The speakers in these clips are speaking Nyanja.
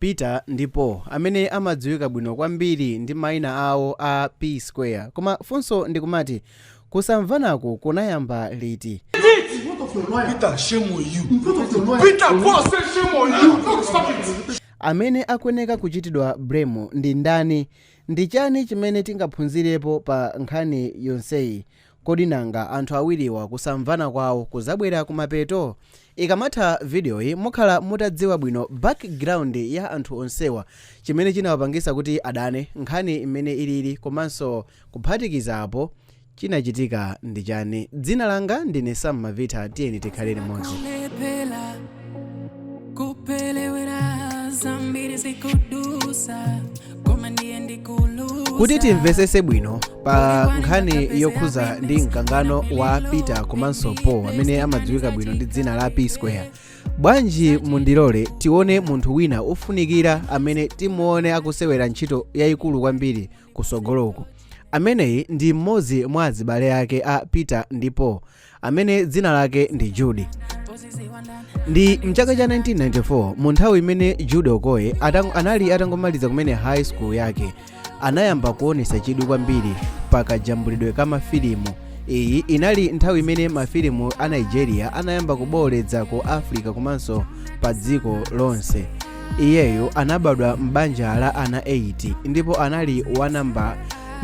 Peter ndi Paul, amene amadziwika bwino kwambiri ndi maina awo a P Square. Koma funso ndikumati, kusamvanaku kunayamba liti? Peter, shame on you. Peter, Paul say shame on you. Look, stop it. Amene akuyeneka kuchitidwa blame ndi ndani? Ndi chani chimene tingaphunzirepo pa nkhani yonseyi? Kodi nanga anthu awiriwa kusamvana kwawo kuzabwera kumapeto? Ikamatha videoyi mukhala mutadziwa bwino background ya anthu onsewa, chimene chinawapangisa kuti adane, nkhani imene ilili, komanso kuphatikiza apo chinachitika ndi chani. Dzina langa ndine Sam Mavita, tiyeni tikhale limodzi. Kulephera, kupelewera, zambiri zikudusa, koma ndiye ndikulusa. Kuti timvesese bwino pa nkhani yokhuza ndi mkangano wa Peter komanso Paul, amene amadziwika bwino ndi dzina la P Square, bwanji mundilole tione munthu wina ofunikira amene timuone akusewera ntchito yayikulu kwambiri kusogoloku. Ameneyi ndi mmodzi mwa azibale ake a Peter ndi Paul, amene dzina lake ndi Jude. Ndi mchaka cha 1994, mu nthawi imene Jude Okoye anali atangomaliza kumene high school yake, anayamba kuonesa chidwi kwambiri pakajambulidwe ka mafilimu. Iyi inali nthawi imene mafilimu a Nigeria anayamba kubowoledza ku Africa komanso pa dziko lonse. Iyeyo anabadwa m'banja la ana 8 ndipo anali wanamba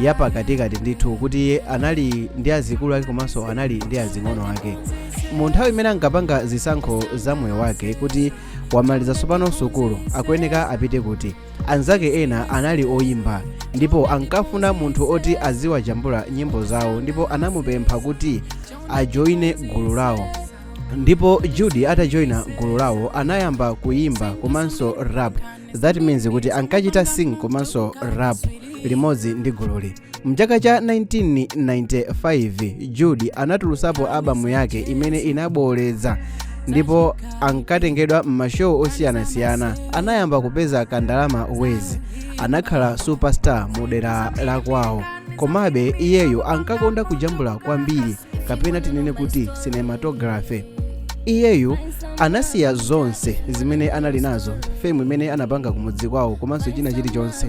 yapakatikati ndithu, kuti iye anali ndi azikulu ake komanso anali ndi azing'ono ake. Mu nthawi imene ankapanga zisankho za moyo wake kuti wamaliza tsopano sukulu, akuyeneka apite kuti, anzake ena anali oyimba ndipo ankafuna munthu oti aziwajambula nyimbo zawo, ndipo anamupempha kuti ajoine gulu lawo. Ndipo Jude atajoina gulu lawo, anayamba kuyimba komanso rap. That means kuti ankachita sing komanso rap limodzi ndi gululi. Mchaka cha 1995 Jude anatulusapo albamu yake imene inaboleza ndipo ankatengedwa m'mashow osiyanasiyana. Anayamba kupeza kandalama wezi, anakhala superstar mu dera la kwawo. Komabe iyeyo ankakonda kujambula kwambiri, kapena tinene kuti cinematography. Iyeyo anasiya zonse zimene anali nazo, fame imene anapanga kumudzi kwawo komanso china chilichonse,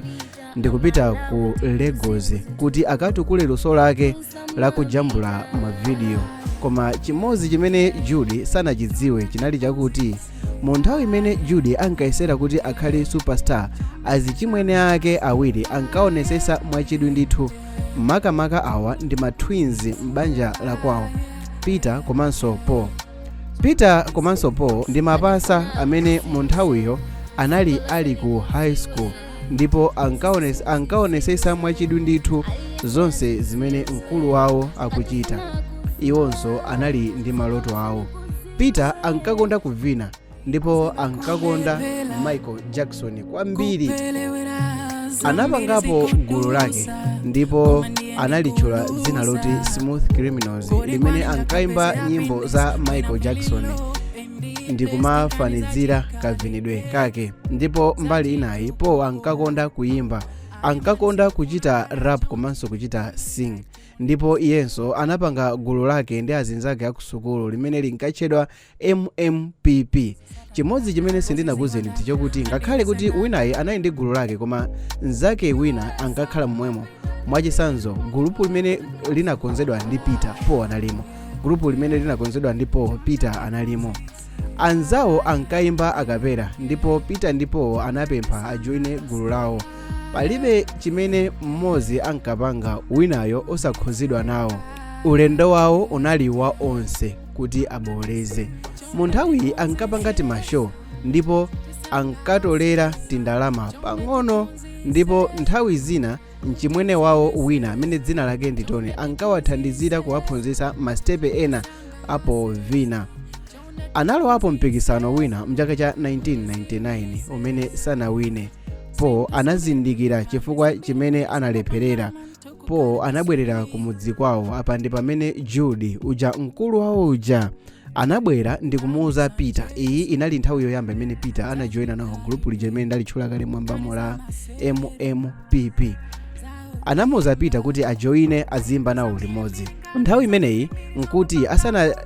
ndikupita ku Lagos kuti akatukule luso lake la kujambula mavidiyo. Koma chimodzi chimene Jude sanachidziwe chinali chakuti mu nthawi imene Jude ankayesera kuti akhale superstar, azichimwene ake awiri ankaonesesa mwachidwi ndithu. Makamaka awa ndi ma twins m'banja la kwawo, Peter komanso Paul. Peter komanso Paul ndi mapasa amene mu nthawiyo anali ali ku high school ndipo ankaonesesa mwachidwi ndithu zonse zimene mkulu wawo akuchita. Iwonso anali ndi maloto awo. Peter ankakonda kuvina ndipo ankakonda Michael Jackson kwambiri. Anapangapo gulu lake ndipo analitchula dzina loti Smooth Criminals, limene ankayimba nyimbo za Michael Jackson ndikumafanizira kavinidwe kake. Ndipo mbali inayi, Paul ankakonda kuyimba, ankakonda kuchita rap komanso kuchita sing, ndipo iyenso anapanga gulu lake ndi azinzake akusukulu limene linkatchedwa MMPP. Chimodzi chimene sindinakuwuzeni ndi chokuti ngakhale kuti winayi anali ndi gulu lake, koma mnzake wina ankakhala momwemo. Mwachisanzo, gulupu limene linakonzedwa ndi Peter, Paul analimo. Gulupu limene linakonzedwa ndi Paul, Peter analimo. Anzawo ankayimba a cappella ndipo Peter ndi Paul anapempha ajoine gulu lawo. Palibe chimene mmodzi ankapanga winayo osakhuzidwa nawo. Ulendo wawo unali wa onse kuti aboleze. Mu nthawiyi ankapanga timashow ndipo ankatolera tindalama pang'ono, ndipo nthawi zina mchimwene wawo wina amene dzina lake ndi Tony ankawathandizira kuwaphunzitsa masitepe ena apovina. Analowapo mpikisano wina mchaka cha 1999 umene sanawine. Paul anazindikira chifukwa chimene analepherera. Paul anabwerera kumudzi kwawo. Apa ndi pamene Jude uja, mkulu wawo uja, anabwera ndi kumuuza Peter. Iyi inali nthawi yoyamba imene Peter anajoyina nawo gulupu lija imene ndalitchula kale mwambamo la MMPP. Anamuuza Peter kuti ajoine azimba nawo limodzi. Nthawi imeneyi nkuti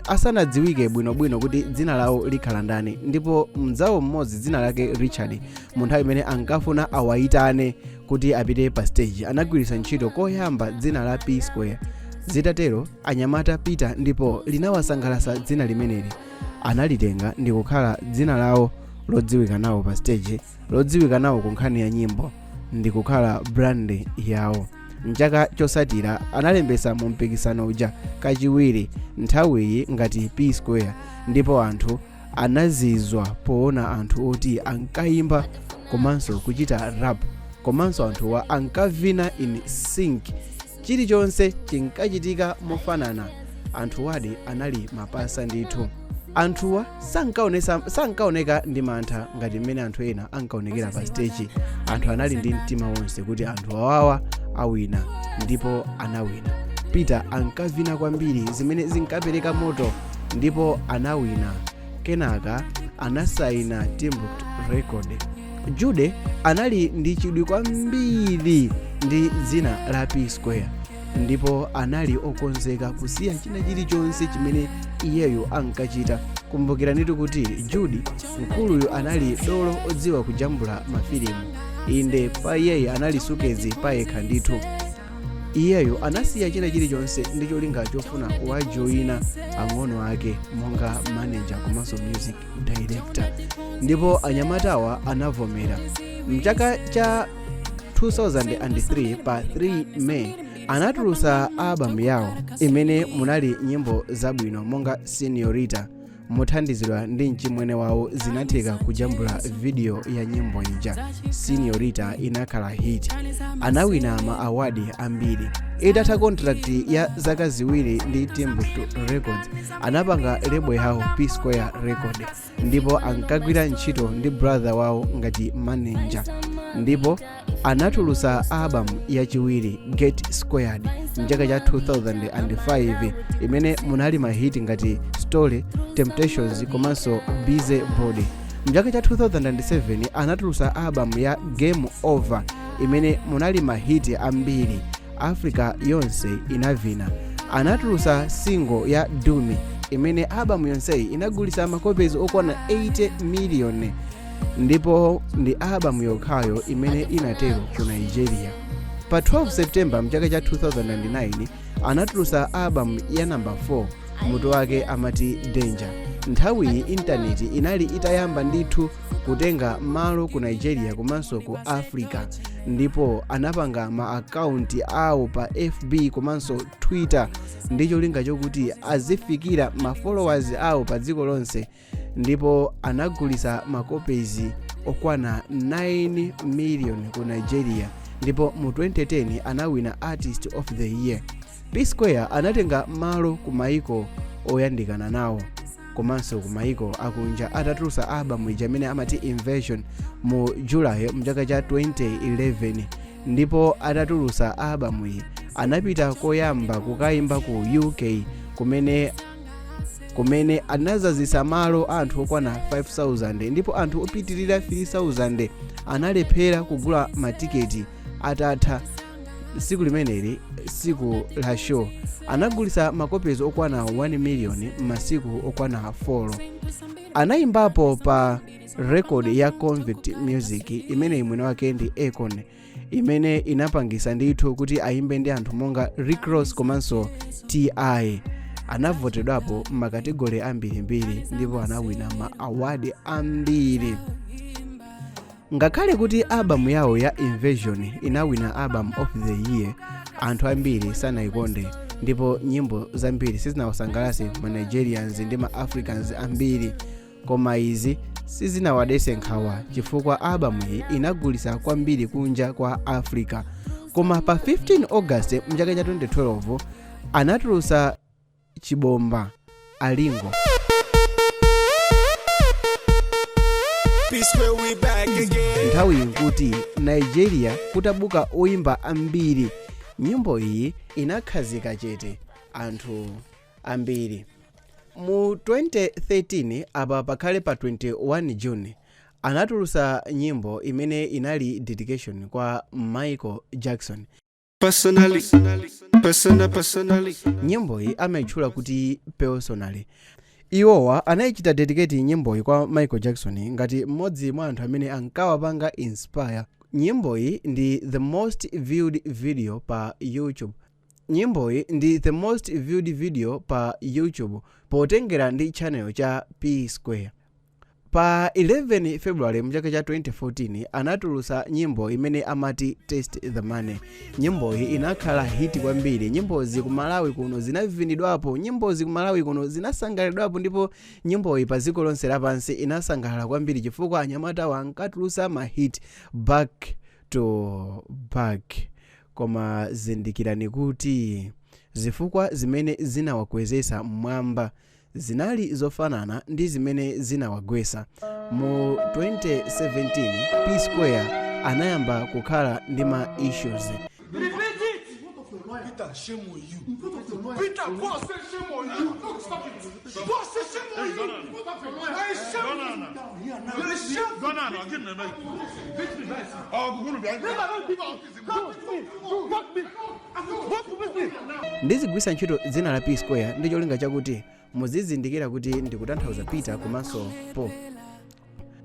asanadziwike bwinobwino kuti dzina lawo likhala ndani, ndipo mnzawo mmodzi dzina lake Richard, mu nthawi imene ankafuna awayitane kuti apite pa stage, anagwiritsa ntchito koyamba dzina la P Square. Zitatero, anyamata Peter ndipo linawasangalatsa dzina limeneli, analitenga ndi kukhala dzina lawo lodziwika nawo pa stage, lodziwika nawo ku nkhani ya nyimbo, ndi kukhala brand yawo. Mchaka chosatira analembesa mu mpikisano uja kachiwiri, nthawiyi ngati P Square, ndipo anthu anazizwa poona anthu oti ankayimba komanso kuchita rap, komanso anthuwa ankavina in sync, chilichonse chinkachitika mofanana. Anthuwadi anali mapasa ndithu. Anthuwa sankaoneka ndi mantha ngati mmene anthu ena ankaonekera pa stage. Anthu anali ndi mtima wonse kuti anthu awawa awina, ndipo anawina. Peter ankavina kwambiri, zimene zinkapereka moto, ndipo anawina. Kenaka anasaina Timbuktu Record. Jude anali ndi chidwi kwambiri ndi dzina la P Square ndipo anali okonzeka kusiya china chilichonse chimene iyeyo ankachita. Kumbukiranitu kuti Jude mkuluyu anali dolo odziwa kujambula mafilimu. Inde, pa iyeyo anali sukezi payekha ndithu. Iyeyo anasiya china chilichonse ndi cholinga chofuna kuwajoyina ang'ono ake monga manager komanso music director, ndipo anyamatawa anavomera. Mchaka cha 2003 pa 3 May anatulutsa album yawo imene munali nyimbo zabwino monga Senorita. Mothandizidwa ndi mchimwene wawo, zinatheka kujambula video ya nyimbo ija. Senorita inakhala hit, anawina ma award ambiri. Itatha contract ya zaka 2 ndi Timbuktu Records, anapanga label yawo, P Square Record, ndipo ankagwira ntchito ndi brother wawo ngati manager, ndipo anatulutsa album yachiwiri, Get Squared, mchaka cha 2005, imene munali mahiti ngati Story, Temptations komanso Busy Body. Mchaka cha 2007 anatulutsa album ya Game Over imene munali mahiti ambiri, Africa yonse inavina. Anatulutsa single ya Dumi, imene album yonseyi inagulitsa makopies okwana 80 million, ndipo ndi album yokhayo imene inatero ku Nigeria. Pa 12 September mchaka cha 2009 anatulutsa album ya namba 4, mutu wake amati Danger. Nthawiyi intaneti inali itayamba ndithu kutenga malo ku Nigeria komanso ku Africa, ndipo anapanga ma akaunti awo pa FB komanso Twitter ndi cholinga chokuti azifikira ma followers awo pa dziko lonse, ndipo anagulitsa makopezi okwana 9 million ku Nigeria, ndipo mu 2010 anawina Artist of the Year. P Square anatenga malo ku maiko oyandikana nawo komanso ku maiko akunja atatulutsa album ija imene amati Invasion mu July mchaka cha 2011. Ndipo atatulutsa album iyi, anapita koyamba kukayimba ku UK, kumene anazazisa malo anthu okwana 5000, ndipo anthu opitirira 3000 analephera kugula matiketi. Atatha tsiku limeneli, tsiku la show, anagulitsa makopezi okwana 1 million m'masiku okwana 4. Anayimbapo pa record ya Convict Music, imene mwini wake ndi Akon, imene inapangisa ndithu kuti ayimbe ndi anthu monga Rick Ross komanso Ti. Anavotedwapo m'ma category ambirimbiri ndipo anawina ma award ambiri. Ngakhale kuti album yawo ya Invasion inawina Album of the Year, anthu ambiri sanayikonde ndipo nyimbo zambiri sizinawasangalatse ma Nigerians ndi ma Africans ambiri. Koma izi sizinawadetse nkhawa chifukwa album iyi inagulitsa kwambiri kunja kwa Africa. Koma pa 15 August mchaka cha 2012 anatulutsa chibomba, Alingo. P Square, we back again. Nthawi nkuti Nigeria kutabuka oyimba ambiri. Nyimbo iyi inakhazika chete anthu ambiri. Mu 2013, apa pakhale pa 21 June, anatulutsa nyimbo imene inali dedication kwa Michael Jackson. Personally, personal, personally. Nyimboyi amayitchula kuti "Personally". Iwowa anayichita dedicate nyimboyi kwa Michael Jackson ngati mmodzi mwa anthu amene ankawapanga inspire. Nyimboyi ndi the most viewed video pa YouTube. Nyimboyi ndi the most viewed video pa YouTube potengera ndi channel cha P Square. Pa 11 February mchaka cha 2014 anatulutsa nyimbo imene amati "Taste the Money". Nyimboyi inakhala hit kwambiri. Nyimbozi ku Malawi kuno zinavinidwapo, nyimbozi ku Malawi kuno zinasangalidwapo, ndipo nyimboyi pa dziko lonse lapansi inasangalala kwambiri chifukwa anyamatawa ankatulutsa ma hit back to back. Koma zindikirani kuti zifukwa zimene zinawakwezesa mmwamba zinali zofanana ndi zimene zinawagwesa. Mu 2017 P Square anayamba kukhala ndi ma issues. Peter, shame on you. Peter, God say shame on you. Look, stop it. God say shame on you. There is shame. There is shame. No, no, no, give me a Oh, we're gonna be. Ndizigwisa ntchito dzina la P Square ndi cholinga chakuti muzizindikira kuti ndikutanthauza Peter komanso Paul.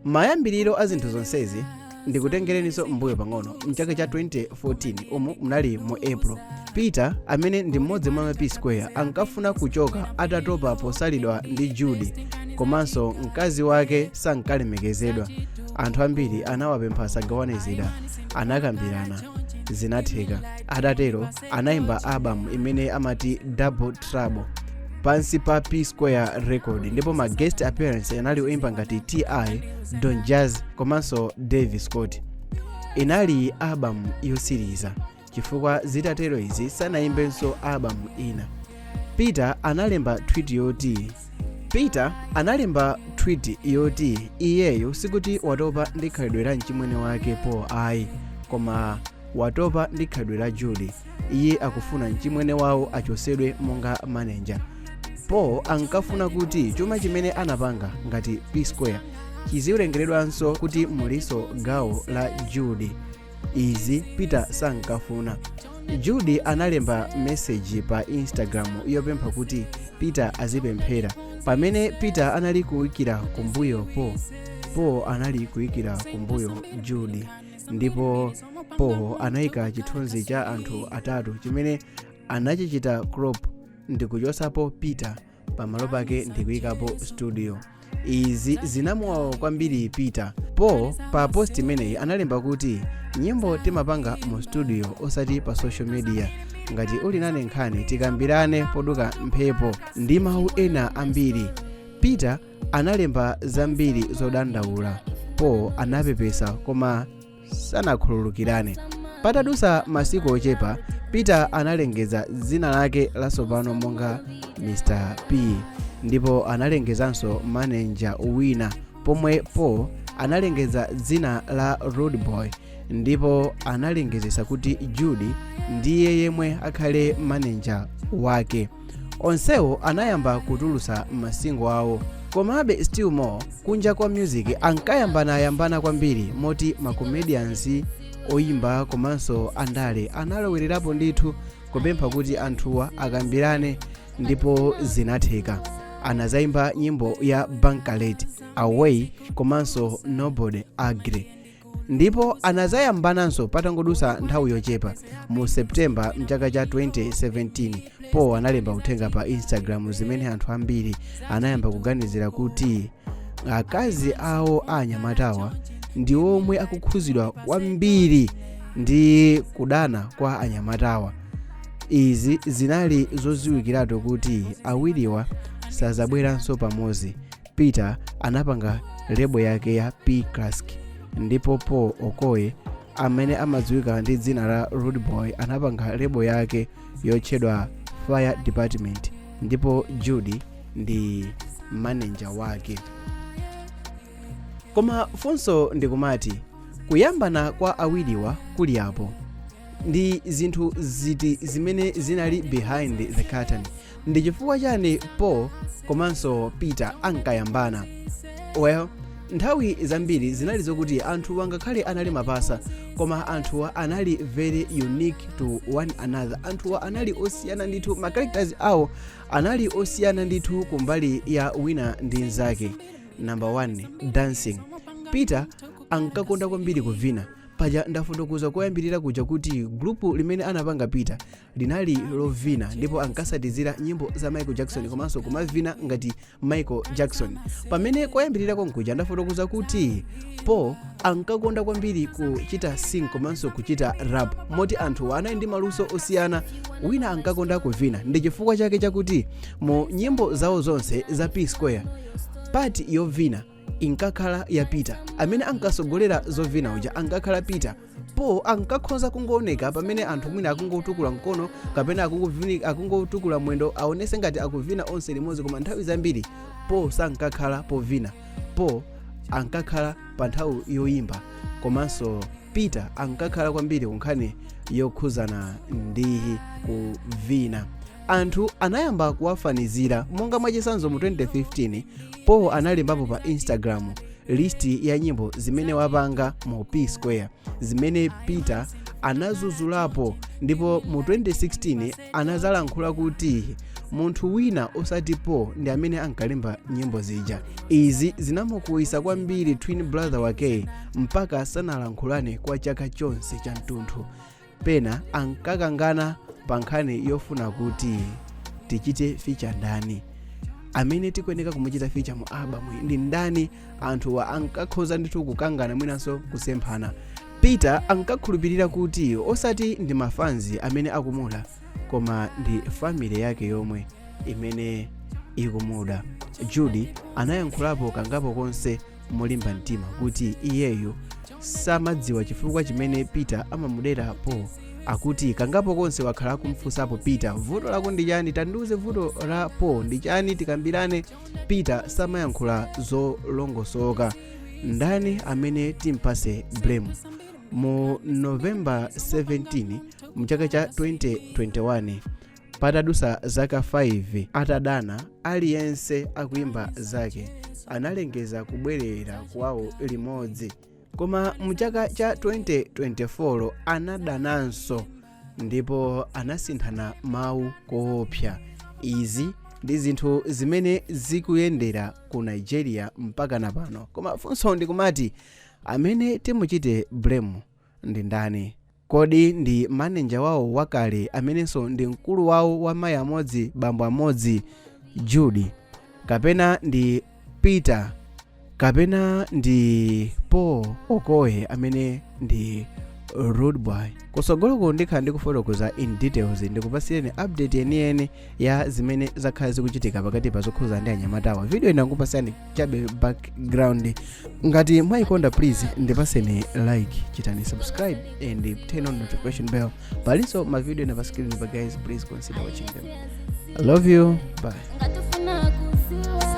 Mayambiriro a zinthu zonsezi, ndikutengereninso mbuyo pang'ono mchaka cha 2014. Umu munali mu April. Peter, amene ndi mmodzi mwa P Square, ankafuna kuchoka atatopa posalidwa ndi Judy, komanso mkazi wake sankalemekezedwa. Anthu ambiri anawapempha asagawane zida. Anakambirana, zinatheka. Atatero anayimba album imene amati "Double Trouble" pansi pa P Square Record, ndipo ma guest appearance anali oimba ngati Ti, Don Jazzy komanso Dave Scott. Inali album yosiriza chifukwa zitatero izi sanayimbenso album ina. Peter analemba tweet yoti iyeyo sikuti watopa ndi khalidwe la mchimwene wake Paul ayi, koma watopa ndi khalidwe la Judy. Iye akufuna mchimwene wawo achosedwe monga manager. Paul ankafuna kuti chuma chimene anapanga ngati P Square chiziwerengeredwanso kuti muliso gawo la Judy. Izi Peter sankafuna. Judy analemba meseji pa Instagram yopempha kuti Peter azipemphera. Pamene Peter anali kuyikira kumbuyo Paul, Paul anali kuyikira kumbuyo Judy, ndipo Paul anayika chithunzi cha anthu atatu chimene anachichita crop ndikuchosapo Peter, pamalo pake ndikuyikapo studio. Izi zinamuwawa kwambiri Peter. Paul pa post imeneyi analemba kuti, "Nyimbo timapanga mu studio, osati pa social media. Ngati uli nane nkhani, tikambirane poduka mphepo," ndi mawu ena ambiri. Peter analemba zambiri zodandaula. Paul anapepesa koma sanakhululukirane. Patadusa masiku ochepa, Peter analengeza dzina lake latsopano monga Mr P, ndipo analengezanso maneja wina, pomwe Paul analengeza dzina la Rude Boy, ndipo analengezesa kuti Judy ndiye yemwe akhale maneja wake. Onsewo anayamba kutulusa ma single awo. Komabe still more, kunja kwa music ankayambanayambana kwambiri, moti ma comedians, oyimba komanso andale analowererapo ndithu kupempha kuti anthuwa akambirane, ndipo zinatheka. Anazayimba nyimbo ya "Bankalet", "Away" komanso "Nobody Agree", ndipo anazayambananso patangodusa nthawi yochepa. Mu Septemba mchaka cha 2017, Paul analemba uthenga pa Instagram zimene anthu ambiri anayamba kuganizira kuti akazi awo a anyamatawa ndi omwe akukhuzidwa kwambiri ndi kudana kwa anyamatawa. Izi zinali zodziwikiratu kuti awiriwa sazabweranso pamodzi. Peter anapanga label yake ya P Classic, ndipo Paul Okoye, amene amadziwika ndi dzina la Rude Boy, anapanga label yake yotchedwa Fire Department, ndipo Judy ndi manager wake. Koma funso ndikumati, kuyambana kwa awiriwa kuli apo, ndi zinthu ziti zimene zinali behind the curtain? Ndi chifukwa chani Paul komanso Peter ankayambana? Well, Nthawi zambiri zinali zokuti anthuwa ngakhale anali mapasa, koma anthuwa anali very unique to one another. Anthuwa anali osiyana ndithu, ma characters awo anali osiyana ndithu kumbali ya wina ndi mnzake. Number 1, dancing. Peter ankakonda kwambiri kuvina. Paja ndafotokoza koyambirira kuja kuti group limene anapanga Peter linali lovina, ndipo ankasatizira nyimbo za Michael Jackson komanso kumavina ngati Michael Jackson. Pamene koyambirira konkuja ndafotokoza kuti Paul ankakonda kwambiri kuchita sing komanso kuchita rap, moti anthu anali ndi maluso osiyana. Wina ankakonda kuvina, ndi chifukwa chake chakuti mu nyimbo zawo zonse za P Square, part yovina inkakhala ya Peter. Amene ankasogolera zovina uja ankakhala Peter. Paul ankakhoza kungooneka pamene anthu mwina akungotukula mkono kapena akungotukula mwendo, aonese ngati akuvina onse limodzi, koma nthawi zambiri Paul sankakhala povina. Paul ankakhala pa nthawi yoyimba, komanso Peter ankakhala kwambiri kunkhani yokhuzana ndi kuvina. Anthu anayamba kuwafanizira. Monga mwachitsanzo, mu 2015 Paul analembapo pa Instagram list ya nyimbo zimene wapanga mu P Square zimene Peter anazuzulapo, ndipo mu 2016 anazalankhula kuti munthu wina osati Paul ndi amene ankalemba nyimbo zija. Izi zinamukwiyitsa kwambiri twin brother wake mpaka sanalankhulane kwa chaka chonse cha mtunthu. Pena ankakangana pa nkhani yofuna kuti tichite feature ndani, amene tikuyeneka kumuchita feature mu album ndi ndani. Anthuwa ankakhoza ndithu kukangana, mwinanso kusemphana. Peter ankakhulupirira kuti osati ndi ma fans amene akumuda, koma ndi family yake yomwe imene ikumuda. Judy anayankhulapo kangapo konse molimba mtima kuti iyeyo samadziwa chifukwa chimene Peter amamudera Paul. Akuti kangapo konse wakhala akumfunsapo Peter, "Vuto lako ndi chani? Tandiuze, vuto la Paul ndi chani? Tikambirane." Peter samayankhula zolongosoka. Ndani amene timpase blame? Mu November 17 mchaka cha 2021, patadusa zaka 5 atadana, aliyense akuimba zake, analengeza kubwerera kwawo limodzi. Koma mchaka cha 2024 anadananso ndipo anasinthana mawu koopsa. Izi ndi zinthu zimene zikuyendera ku Nigeria mpaka na pano. Koma funso ndikumati, amene timuchite blame ndi ndani? Kodi ndi maneja wawo wakale, amenenso ndi mkulu wawo wa mayi amodzi bambo amodzi, Judy, kapena ndi Peter, kapena ndi Paul Okoye amene ndi Rude Boy? Kusogoloko ndikhala ndikufotokoza in details, ndikupasireni update yeniyeni ya zimene zakhala zikuchitika pakati pa zokhuza ndi anyamatawa. Video inangupasirani chabe background. Ngati mwayikonda, please ndipaseni like, chitani subscribe and turn on notification bell. Palinso ma video ena pa screen pa. Guys, please consider watching them. I love you, bye. Ngatufuna kuziwa.